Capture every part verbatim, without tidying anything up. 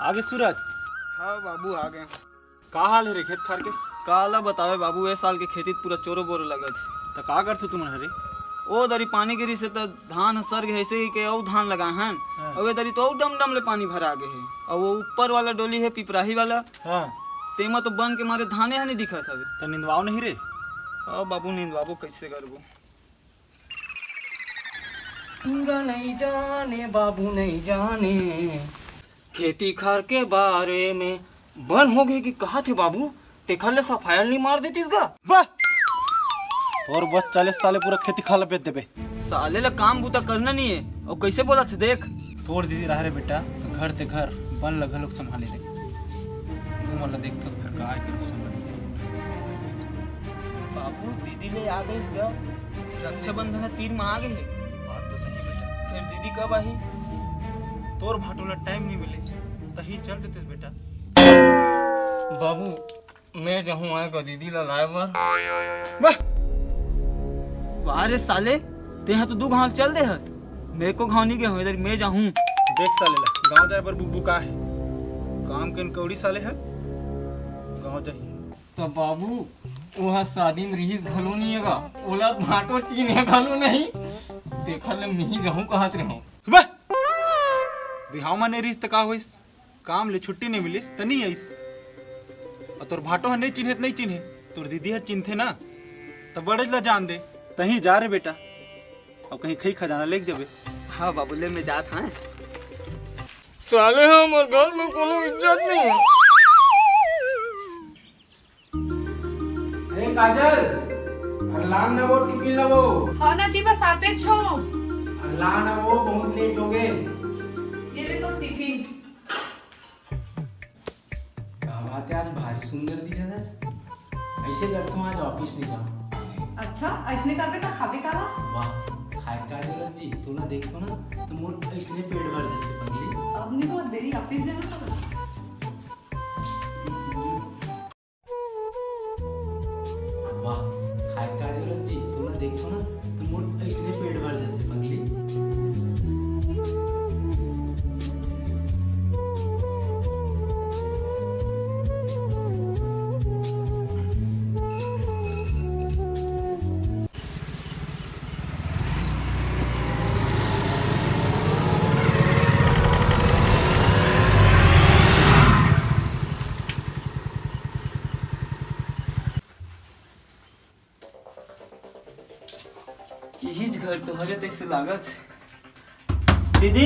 आगे सूरज। हाँ बाबू, आ गए। का हाल हे रे खेत खार के? काला बतावे बाबू, ए साल के खेती पूरा चोरो बोरो लगत। त का करथो तुमन हरे? ओ दरी पानी गिरिस हे त धान ह सर गे, अइसे ही के अउ धान लगाए हन। हाँ। अउ ए दरी तो अउ डम डम ले पानी भरा गे हे। अउ वो ऊपर वाला डोली हे पिपराही वाला, हाँ। तेमा तो बन के मारे धाने ह नहीं दिखत हवे। त निंदवाओ नहीं रे? अब बाबू निंदवाबो कइसे करबो? पूरा नहीं जाने बाबू नहीं जाने, खेती खार के बारे में। बन हो गए कि कहा थे बाबू, तेखर ले सफाया नहीं मार देतिस गा। बस, तोर बस चले साले, पूरा खेती खार ल बेच देबे। साले ला काम बूता करना नहीं है, अउ कइसे बोलत हे देख। तोर दीदी रहा रे बेटा, त घर ते घर, बन ल घलोक संभाले दे। तुमन ला देखथो त फेर काय करू समझ नहीं। बाबू, दीदी ले याद आइस गा, रक्षाबंधन ह तीर म आ गे हे। बात तो सही बेटा। फेर दीदी कब आही? तोर भांटो ला टाइम नहीं मिले, तही चल देतेस बेटा। बाबू, मैं जाहूँ आए का दीदी ला लाए बर। वाह! वाह रे साले, तेहा तो दू घाव चल दे हस। मैं एको घाव नहीं गे हूँ, इधर मैं जाहूँ। देख साले ला, गाँव जाए बर बुकबुका हे। काम के कौड़ी साले हे, गाँव जाही। त बाबू, ओहा शादी में रिहिस घलो नहीं हे गा, ओला भांटो चीन्हे घलो नहीं। देखा ले, मिही जाहूँ कहत रहो। वाह! बिहाव म नहीं रिहिस त का होइस? काम ले छुट्टी नहीं मिलिस त नहीं आइस। अउ तोर भांटो ह नहीं चिन्हे त नहीं चिन्हे, तोर दीदी ह चिन्हथे ना, त बड़ेच ला जान दे। तहीं जा रे बेटा, अउ कहीं खई खजाना लेके जबे। हाँ बाबू, ले मैं जात हाँ। साले ह हमर घर में कोनो इज्जत नहीं है। अरे काजल, अरे लान ना वो टिफिन ला वो। हाँ ना जी, बस आते छो। अरे लान ना वो, बहुत लेट हो गए। ये ले तो टिफिन। का बात है, आज भारी सुंदर दिखत हस। ऐसे कर तू आज ऑफिस नहीं जा। अच्छा, ऐसने करबे त खाबे काला? वाह, खाए का जरूरत जी, तू ना देखतो ना, तो मोर ऐसने पेट भर जाते पगली। अब नहीं बहुत देरी ऑफिस जाना पड़ा। वाह, खाए का जरूरत जी, तू ना देखतो ना, तो मोर ऐसने पेट भर जाते पगली। यहीच घर तो हरे तैसे लागत। दीदी,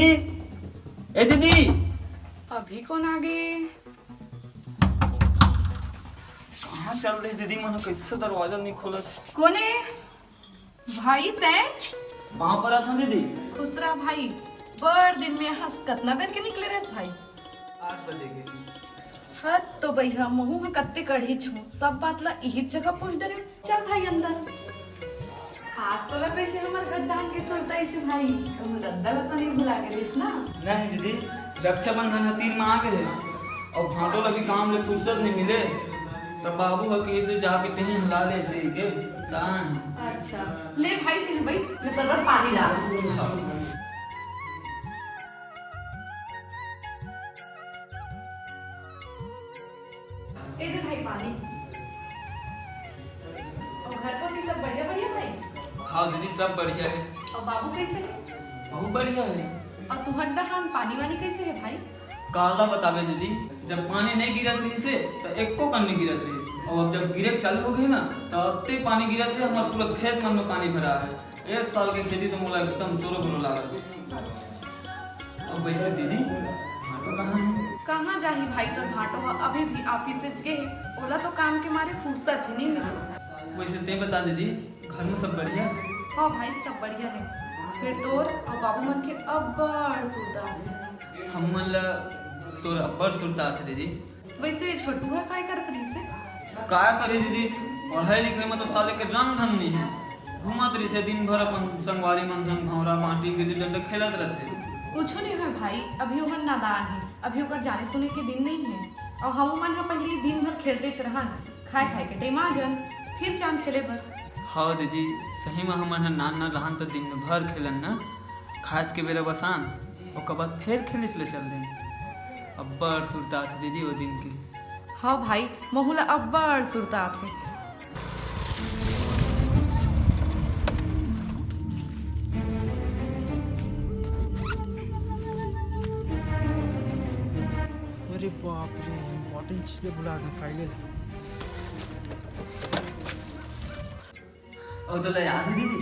ए दीदी। अभी कौन आ गए? कहाँ चल रही दीदी? मन कैसे दरवाजा नहीं खोलत। कोने? भाई तैं? पाँव परत हँव दीदी। खुश रह भाई, बड़ दिन में हँस कतना बेर के निकले रहस भाई? आठ बजे के। हद तो बइहा, महू ह कत्ते कढ़ी छूँ, सब बात ला इहिच जगह पूछ डरे। चल भाई अंदर। आज तोला कैसे हमर घर धान के सुरता इसे भाई, कहूँ रद्दा ला तो नहीं भुला गे रहिस ना? नहीं दीदी, रक्षाबंधन ह तीर म आ गे हे, अउ भांटो ला भी काम ले फुर्सत नहीं मिले, त बाबू ह कहिसे जाके तेही हला ले इसे के, तान। अच्छा, ले भाई तेन भाई, मैं तोर बर पानी ला। ए दे भाई पानी। अउ घर कोती सब बढ़िया बढ़िया भाई? हाँ दीदी, सब बढ़िया हे। अउ बाबू कैसे हे? बहुत बढ़िया हे। अउ तुहर डहान पानी वानी कैसे हे भाई? काला बताबे दीदी, जब पानी नहीं गिरत रहिस हे, त एको कन नहीं गिरत रहिस। अउ अब जब गिरे चालू हो गे ना, त अत्ते पानी गिरत हे, हमर पूरा खेत मन में पानी भरा हे। ए साल के खेती तो मोला एकदम चोरो बोरो लागत हे। अउ वैसे दीदी, भांटो कहाँ हे? कहाँ जाही भाई तोर भांटो ह? अभी भी ऑफिस गे हे। ओला तो काम के मारे फुर्सत ही नहीं मिले। वैसे तें बता दीदी, घर में सब बढ़िया? हाँ भाई, सब बढ़िया हे। फेर तोर अउ बाबू मन के अब्बड़ सुरता हे। हमन ला तोर अब्बड़ सुरता आथे दीदी। वैसे छोटू ह काय करत रहिस हे? काय करे दीदी, पढ़ाई लिखाई में तो साले के रंग ढंग नहीं हे। घूमत रहिथे दिन भर अपन संगवारी मन संग, भौंरा बांटी गिल्ली डंडा खेलत रहिथे। कुछू नहीं होय भाई, अभी ओमन नादान हे, अभी ओकर जाने सुने के दिन नहीं हे। अउ हमू मन ह पहिली दिन भर खेलतेच रहन, खाए खाए के टाइम आ जान, फिर जान खेले बर। हाँ दीदी, सही में हमन ह नान नान रहन त दिन भर खेलन न, खाए के बेरा बस आन, ओकर बाद फेर खेलिस ले चल देन। अब्बड़ सुरता आथे दीदी ओ दिन के। हाँ भाई, महू ला अब्बड़ सुरता आथे। अरे बाप रे, इंपॉर्टेंट चीज ले भुला गए, फाइल ले। अउ तोला याद हे दीदी,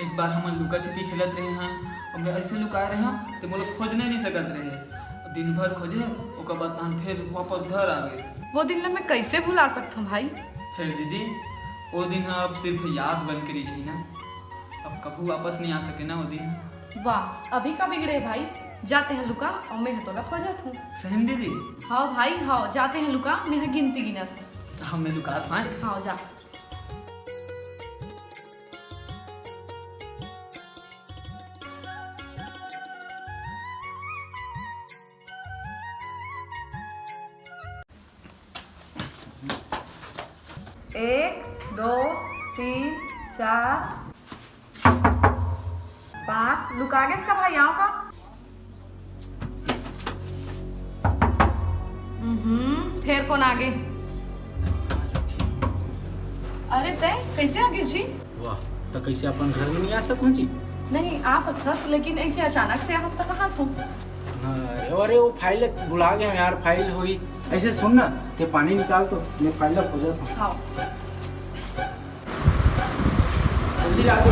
एक बार हमन लुका छिपी खेलत रहे हन, अउ मैं ऐसे लुकाए रहे हन, ते मोला खोजने नहीं सकत रहे। दिन भर खोजे, ओकर बाद तहन फिर वापस घर आ गए। वो दिन ला मैं कैसे भुला सकता हूँ भाई? फिर दीदी, वो दिन ह अब सिर्फ याद बन के रह जाही ना, अब कभू वापस नहीं आ सके ना वो दिन। वाह, अभी का बिगड़े भाई, जाते हैं लुका और मैं तोला खोजत हूँ। सही में दीदी? हाँ भाई, हाँ, जाते हैं लुका, मैं गिनती गिनत हूँ। हाँ, मैं लुकात हूँ। हाँ, जा। एक, दो, तीन, चार, पाँच। लुका गेस का भाई, आओ का? हम्म, फेर कोन आगे? अरे तय कैसे आगे जी? वाह, त कैसे अपन घर में नहीं आ सकूं जी? नहीं आ सकथस, लेकिन ऐसे अचानक से आहस त कहाँ थो? हाँ, अरे, अरे, वो फाइल भुला गए यार, फाइल होई। ऐसे सुन ना, ते पानी निकाल तो, मैं फाइल खोजत हूँ। हाँ। जल्दी ला दो।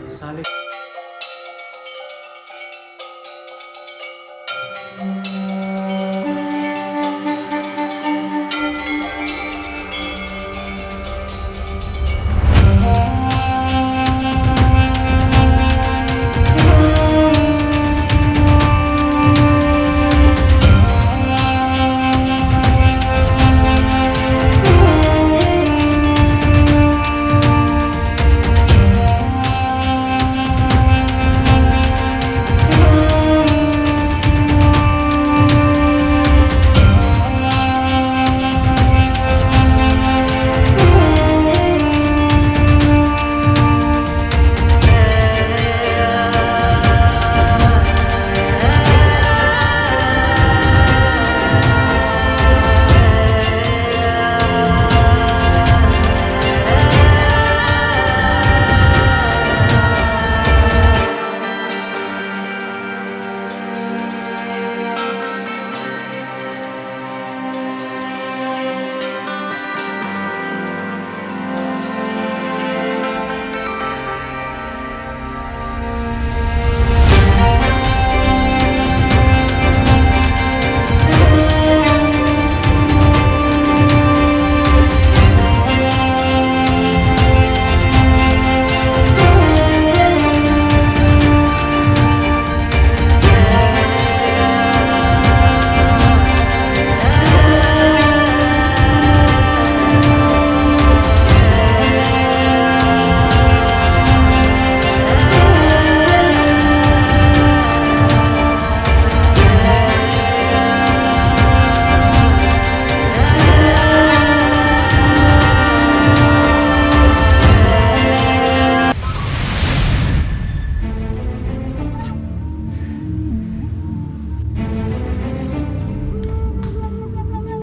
ये साले।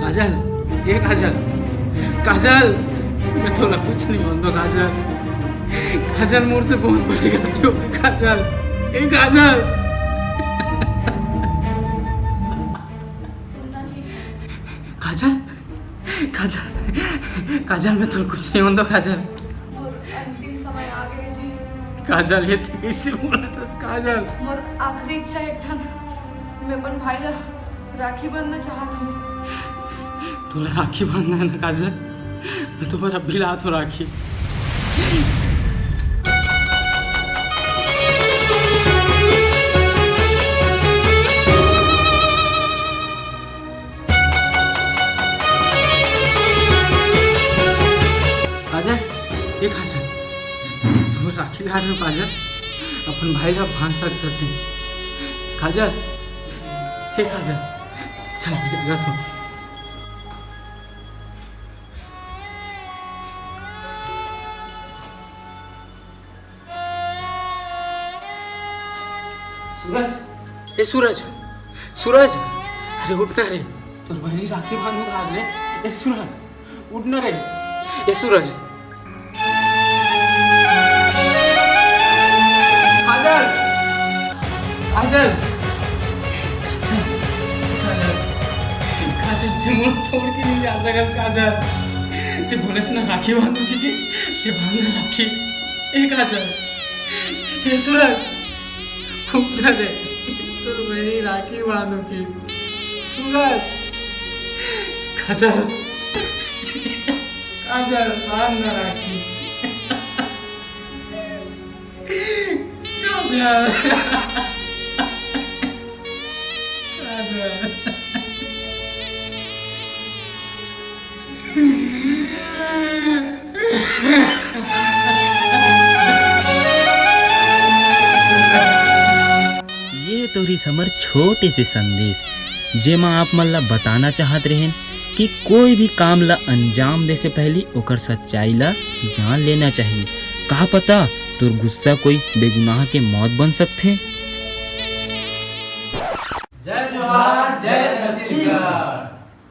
काजल, ए काजल, काजल, मैं तोला कुछ नहीं बोल दो काजल। काजल, मोर से बहुत बड़ी गलती हो गई काजल, ए काजल। सुनना जी। काजल, काजल, काजल, मैं तोला कुछ नहीं बोल दो काजल। मोर अंतिम समय आ गए जी। काजल, ये तैं कैसे बोलत हस काजल? मोर आखिरी इच्छा एक ठन, मैं अपन भाई ला राखी बांधना चाहत हूँ। तोला राखी बांधना है ना काजल? मैं तुम्हारा बिला तो राखी। काजल, ए काजल, तुम राखी डाल रहे हो काजल? अपन भाई का भान सकते थे काजल, हे काजल। चल, जात हूँ। सूरज, ए सूरज, सूरज, अरे उठ ना रे, तोर बहिनी राखी बांधू भाग रे। ए सूरज, उठ ना रे, ए सूरज। काजल, काजल, काजल, काजल, ते मोर छोड़ के नहीं जा सकस काजल। ते बोलेस ना राखी बांधू के, ते बांध ना राखी। ए काजल, ए सूरज, उठ ना रे, तोर बहिनी राखी बांधू के। सूरज, काजल, काजल, बांध ना राखी। काजल, काजल। ये तो रिहिस हमर छोटे से संदेश, जेमा आप मन ला बताना चाहत रहेन कि कोई भी काम ला अंजाम दे से पहली ओकर सच्चाई ला जान लेना चाहिए। का पता तोर गुस्सा कोई बेगुनाह के मौत बन सकथे। जय जोहार, जय छत्तीसगढ़।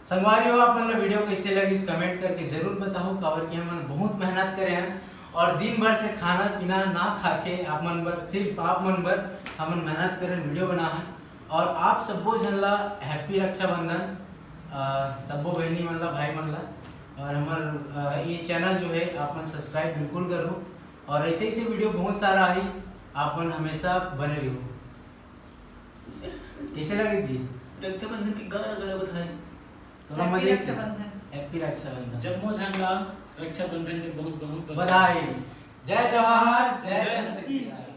संगवारी हो, आप मन ला वीडियो कैसे लगिस, कमेंट करके जरूर बताओ, काबर कि हमन बहुत मेहनत करे हैं और दिन भर से खाना पीना ना खा के आप मन बर, सिर्फ आप मन बर हमन मेहनत करें, वीडियो बना है। और आप सब्बो झन ला हैप्पी रक्षाबंधन, अ, सब्बो बहिनी मन ला, भाई मन ला, और हमर, अ, ये चैनल जो है आप मन सब्सक्राइब बिल्कुल करो और ऐसे ऐसे वीडियो बहुत सारा आई, आप मन हमेशा बने रहो। कैसे लगे जी? रक्षाबंधन के गाना गाना बताए। तो हैप्पी मजा से रक्षाबंधन। हैप्पी रक्षाबंधन। जम्मो झन ला रक्षाबंधन के बहुत बहुत बधाई। जय जोहार, जय जय छत्तीसगढ़।